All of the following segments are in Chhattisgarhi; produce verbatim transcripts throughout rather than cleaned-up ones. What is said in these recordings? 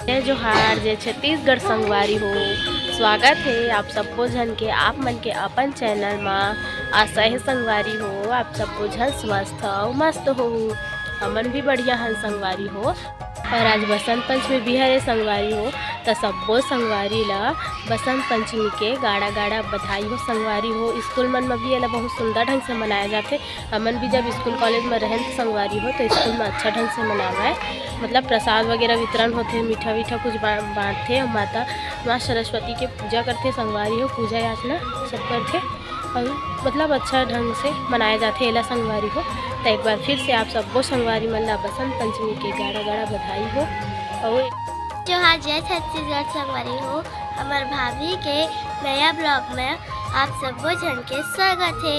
जय जोहार, जय छत्तीसगढ़ संगवारी हो। स्वागत हे आप सब्बो झन के, आप मन के अपन चैनल मा। आशा हे संगवारी हो, आप सब्बो झन स्वस्थ अउ मस्त हो। हमन भी बढ़िया हन संगवारी हो। अउ आज बसंत पंचमी भी हरे संगवारी हो, त सब्बो संगवारी ला बसंत पंचमी के गाड़ा गाड़ा बधाई हो संगवारी हो। स्कूल मन म भी एला बहुत सुंदर ढंग से मनाया जाथे। हमन भी जब स्कूल कॉलेज म रहेन त संगवारी हो, त स्कूल म अच्छा ढंग से मनावय, मतलब प्रसाद वगैरह वितरण होथे, मीठा वीठा कुछ बा-, बांटथे, अउ माता, माँ सरस्वती के पूजा करथे संगवारी हो, पूजा याचना सब करथे, अउ मतलब अच्छा ढंग से मनाया जाथे एला संगवारी हो। त एक बार फिर से आप सब्बो संगवारी मन ला बसंत पंचमी के गाड़ा गाड़ा बधाई हो। अउ जोहार, जय छत्तीसगढ़ संगवारी हो। हमर भाभी के नया ब्लॉग में आप सब्बो झन के स्वागत हे।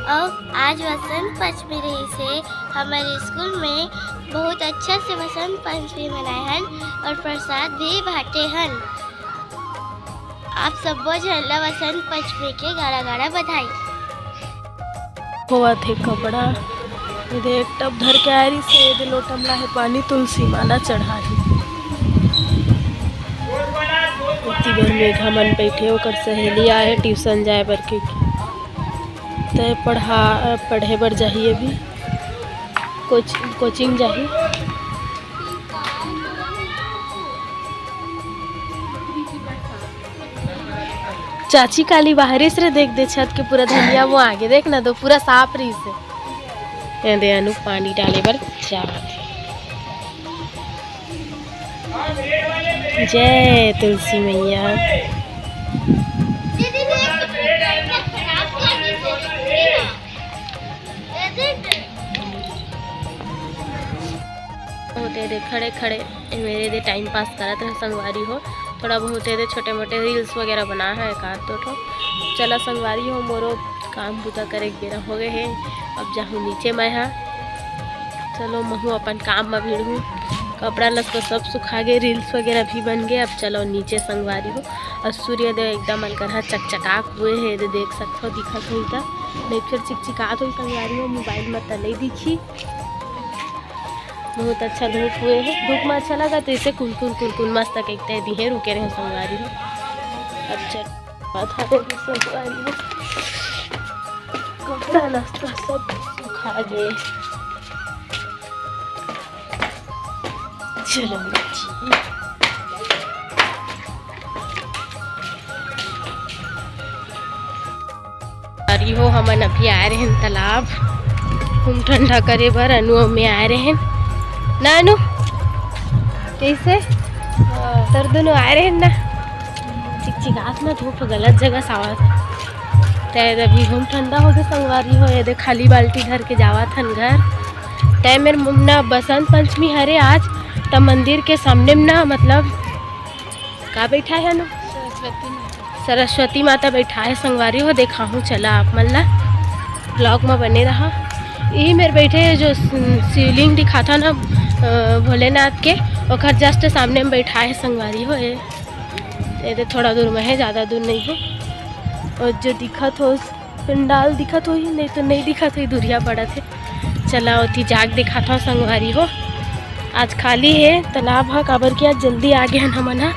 अउ आज वसंत पंचमी रहिस हे। हमर स्कूल में बहुत अच्छा से वसंत पंचमी मनाए हन और प्रसाद भी बांटे हन। आप सब्बो झन ला वसंत पंचमी के गाड़ा गाड़ा बधाई। धोवत हे कपड़ा। एदे एक टब धर के आए रहिस हे, एदे लोटा म लाहे पानी, तुलसी माला चढ़ाही। इतनी देर मेघा मन बैठे, ओकर सहेली आए हे ट्यूशन जाए बर के, ते पढ़ा, पढ़े बर जाही अभी, कोच-, कोचिंग जाही। चाची काली बाहरिस रे, देख दे छत के पूरा धनिया वो आगे, देख ना दो, पूरा साफ रहिस हे। एदे अनु पानी डाले बर जावत हे। जय तुलसी मैया। बहुत एदे खड़े खड़े ए मेर एदे टाइम पास करत रहे संगवारी हो, थोड़ा बहुत एदे छोटे मोटे रील्स वगैरह बना है एक आध दो ठो। चला संगवारी हो, मोरो काम बुता करे के बेरा हो गए हे, अब जाहूँ नीचे मैं हा। चलो महू अपन काम म भिड़हूँ। कपड़ा लत्ता सब सुखा गए, रील्स वगैरह भी बन गए। अब चलो नीचे संगवारी हो, और सूर्यदेव एकदम अलकरहा चकचकात हुए हे, एदे देख सकथो, दिखत होई त, नहीं फिर चिकचिकात होई संगवारी हो, मोबाइल म त नहीं दिखी। बहुत अच्छा धूप हुए हे, धूप में अच्छा लगा तो इसे कुलकुल कुलकुल मस्त एक तय दिहे रुके रहे संगवारी हो। अब चल बात हरे भी संगवारी हो, कपड़ा लत्ता सब सुखा गए। चलो जी। अरे हो, हमन अभी आए रहेन तालाब, घूम ठंडा करे बर। अनु अउ मैं आए रहेन ना अनु, कैसे तर दोनों आए रहेन ना, चिकचिकात ना धूप गलत जगह सावत। ते अभी घूम ठंडा हो गए संगवारी हो, एदे खाली बाल्टी धर के जावत हन घर। ते मेर मुन्ना बसंत पंचमी हरे आज, त मंदिर के सामने में ना, मतलब का बैठा है ना, सरस्वती माता। सरस्वती माता बैठा है संगवारी हो, देखाहूँ चला आप मन ला, ब्लॉग में बने रहा। यही मेर बैठे है जो शिवलिंग दिखाता ना, अ, भोलेनाथ के, ओकर जस्ट सामने में बैठा है संगवारी हो। ये, ये तो थोड़ा दूर में है, ज़्यादा दूर नहीं है। और जो दिखत हो पंडाल दिखत होही, नहीं तो नहीं दिखत होही, दुरिया पड़त हे। चला ओती जाके दिखात हव संगवारी हो, आज खाली हे तालाब ह, काबर कि आज जल्दी आ गे हन हमन ह।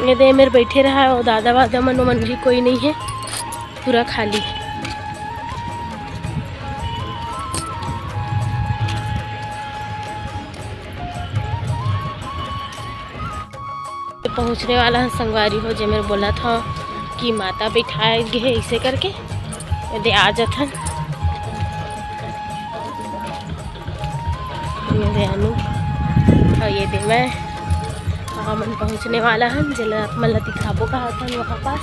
ये दे मेर बैठे रहा, ओ दादा वादा मन, ओ मन भी कोई नहीं है, पूरा खाली। पहुँचने वाला हन संगवारी हो, जे मेर बोलत हव कि माता बैठाए गे हे, ऐसे करके एदे आ जथन। ये दे अनु, और ये दे मैं, और हमन पहुँचने वाला हन, जेला आप मन ला दिखाबो कहत हन वहाँ पास।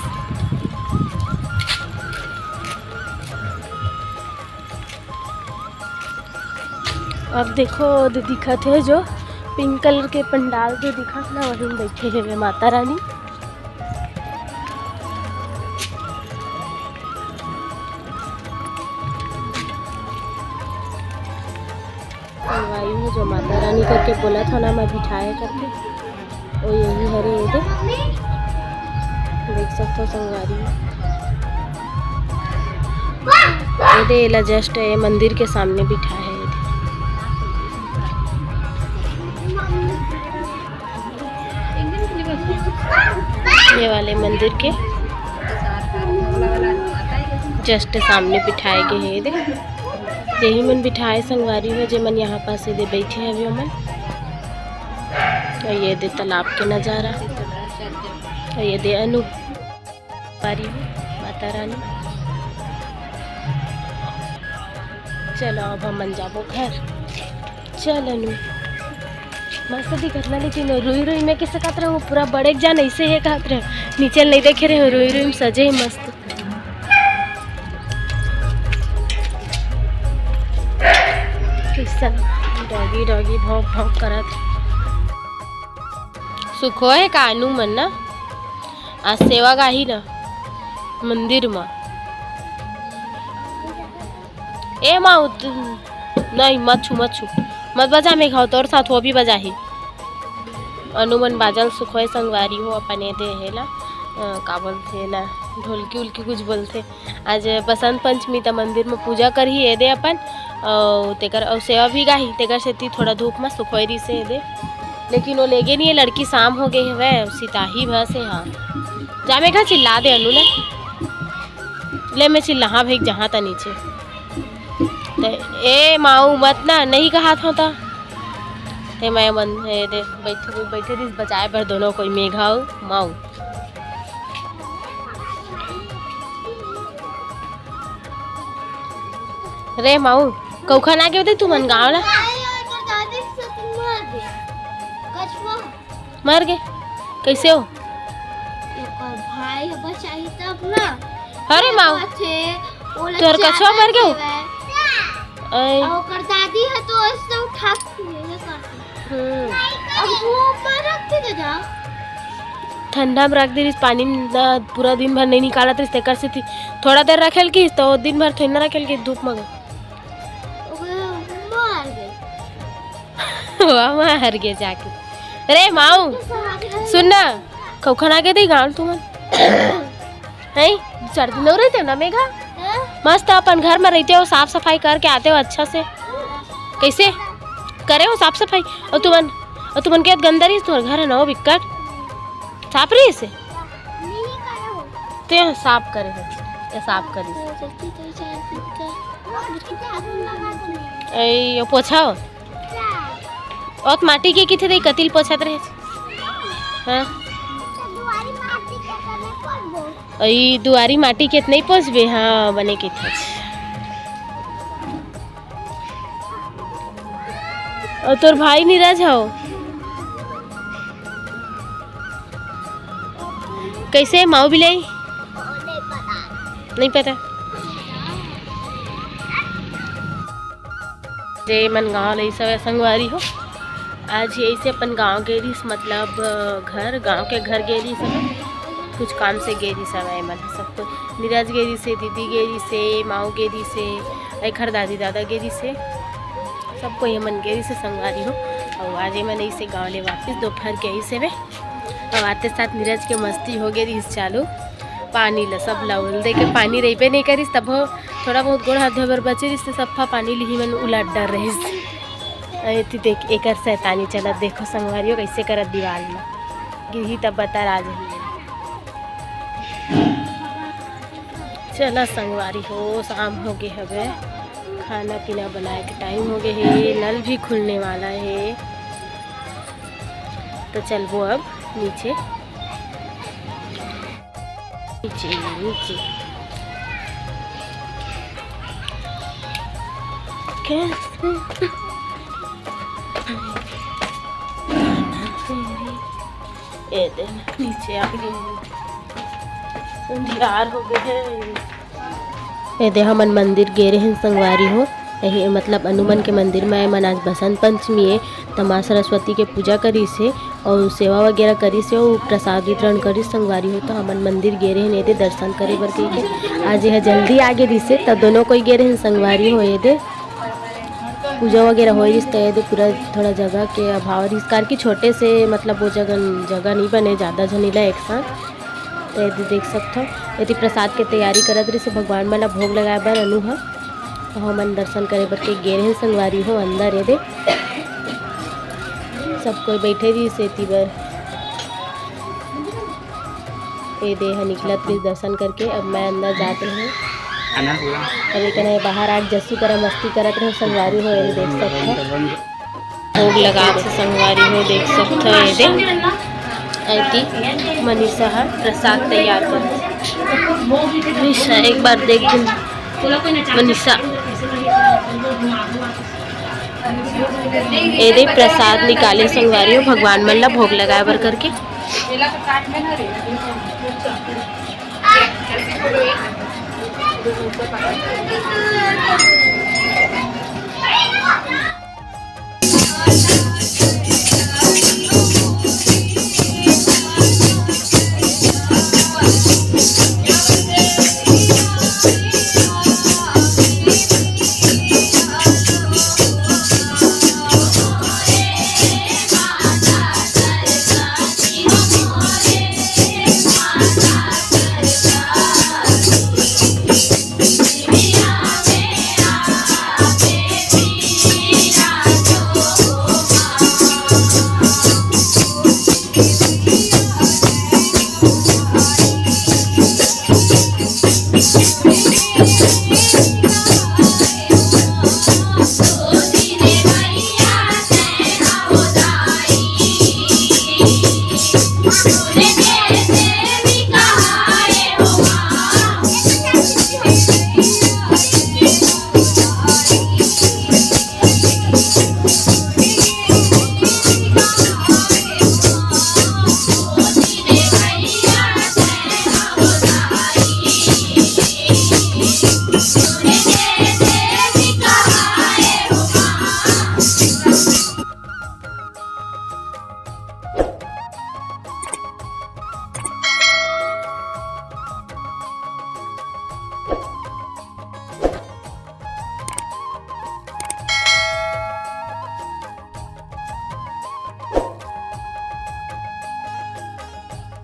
अब देखो, ओदे दिखत हे जो पिंक कलर के पंडाल जो दिखत ना, वही में बैठे हे माता रानी। संगवारी हो, जो माता रानी करके बोलत हव ना, मैं बिठाए करके। ओ यही हरे एदे, देख सकथव संगवारी हो। एदे एला just ए मंदिर के सामने बिठाए हे एदे। ये वाले मंदिर के just सामने बिठाए गे हे दे। यही मन बिठाए संगवारी हो, जे मन यहाँ पास ये दे बैठे हवे ओमन। और ये दे तालाब के नजारा, और ये दे अनु पारी हो माता रानी। चलो अब हमन जाबो घर। चल अनु, मस्त दिखत ना, लेकिन रुई रुई में कइसे कात रहे हो, पूरा बड़े जान ऐसे हे कात रहे, नीचे नहीं देखे रहे हो, रुई रुई में सजे हे मस्त। कैसा डॉगी डॉगी भौंक भौंक करत। सुखो हे का अनु मन ना, आज सेवा गाही ना मंदिर मा। ए माँ, उत-, नहीं, मत छू, मत छू, मत बजा मेघा, तोर साथ वो भी बजाही। अनु मन बाजल सुखोय संगवारी हो, अपन ए दे हेला, अ, का बोलथे एला, ढोलकी उलकी कुछ बोलथे। आज बसंत पंचमी त मंदिर में पूजा करही ए दे अपन, अउ तेकर, अउ सेवा भी गाही, तेकर सेती थोड़ा धूप में सुखोय रहिसे ए दे। लेकिन वो लेगे नहीं है, लड़की शाम हो गई हवे, सिताही भस है। हाँ, जा मेघा चिल्ला दे अनु ले। ले मैं चिल्लाहा भई, जहाँ त नीचे। ते ए माऊ मत ना, नहीं कहा था ता। ते मैं मन, ए दे, बैठे, बैठे दिस बचाए बर दोनों कोई, मेघा अउ माऊ। रे माऊ, कौखन आ गए होते तुमन गाँव ला? मर गे। कैसे हो? ओकर भाई ह बचाही तब ना। अरे माँ, बचे, ओला तोर कछुआ मर गयो? अई। अउ ओकर दादी ह तो ऐसे उठा के ले करती। हम्म। अब वो मरत थे जा। ठंडा में रख दे रिस, पानी में ना पूरा दिन भर नहीं निकालत रिस, तेकर से थी-, थोड़ा देर रखेल की तो दिन भर थोड़ी ना रखेल की धूप में। ओकर मार गए। वाह, मार गे जाके। अरे माऊ, सुन ना, कौखन आ गए थे गाँव तुमन? हैं? चार दिन हो रहे थे ना मेघा? हाँ? मस्त अपन घर में रहते हो, साफ सफाई करके आते हो अच्छा से। कैसे करे हो साफ सफाई? और तुमन, और तुमन के गंदा रही तुम्हारे घर है ना, वो बिक्कट साफ रही से। ते साफ करे हो, ये साफ करी। ए, यो पोछा हो। ओत माटी के किथे दे कतिल पोछत रहे। हाँ। अई दुआरी माटी के नहीं पोछबे, हाँ, बने किथे। और तोर भाई नीरज हो? कैसे माऊ बिलाई? नहीं पता। जे मन गाँव ले सब संगवारी हो, आज यही से अपन गाँव गे रहिस, मतलब, अ, घर, गाँव के घर गे रहिस सब, कुछ काम से गे रहिस सब। ए मन सब कोई, नीरज गे रहिस हे, दीदी गे रहिस हे, माऊ गे रहिस हे, एखर दादी दादा गे रहिस हे, सब कोई हमन गे रहिस हे संगवारी हो। और आज ये मन इसे गाँव ले वापस दोपहर के आई से वे। अब आते साथ नीरज के मस्ती हो गई रहिस चालू। पानी ल सब ल उल दे के पानी रहिबे नहीं करिस, तब थोड़ा बहुत गोड़ हाथ धोए बर बचे रहिस, तो सफा पानी लिही मन उलट डर रहिस। अरे तू देख एकर शैतानी चलत, देखो संगवारियों कैसे करत दीवाल में गिरही तब बता राज ही। चला संगवारी हो, शाम हो गए हवे, खाना पीना बनाए के टाइम हो गए हे, नल भी खुलने वाला हे। तो चलबो अब नीचे, नीचे, नीचे। कैसे? ए दे, नीचे आ गए। अंधियार हो गए हे। ए दे, हमन मंदिर गे रहेन संगवारी हो। यही, मतलब, अनु मन के मंदिर में एमन आज बसंत पंचमी हे, त माँ सरस्वती के पूजा करिस हे और सेवा वगैरह करिस हे और प्रसाद वितरण करिस संगवारी हो। त हमन मंदिर गे रहेन ए दे दर्शन करे बर कहिके। आज यह जल्दी आगे रिस हे, त दोनों कोई गे रहेन संगवारी हो ए दे। पूजा वगैरह होए रिस त एदे पूरा थोड़ा जगह के अभाव रिस, कार कि छोटे से, मतलब, वो जगह, जगह नहीं बने ज़्यादा झन ला एक साथ। तो एदे देख सकथो, एती प्रसाद के तैयारी करत रिस, भगवान मन ला भोग लगाए बर अनु ह। तो हमन दर्शन करे बर के गे रहेन संगवारी हो अंदर एदे। सब कोई बैठे रिस एती बर। ए दे ह निकलत रहिस दर्शन करके, अब मैं अंदर जात रहे। अब एक कने बाहर आके जस्सू करा मस्ती करत रहे संगवारी हो, ये देख सकत हो। भोग लगात हे संगवारी हो, देख सकत हो। ये दे ऐती मनीषा ह प्रसाद तैयार कर। मनीषा एक बार देख दे। मनीषा, ए दे प्रसाद निकाले संगवारी हो, भगवान मन ला भोग लगाए बर करके।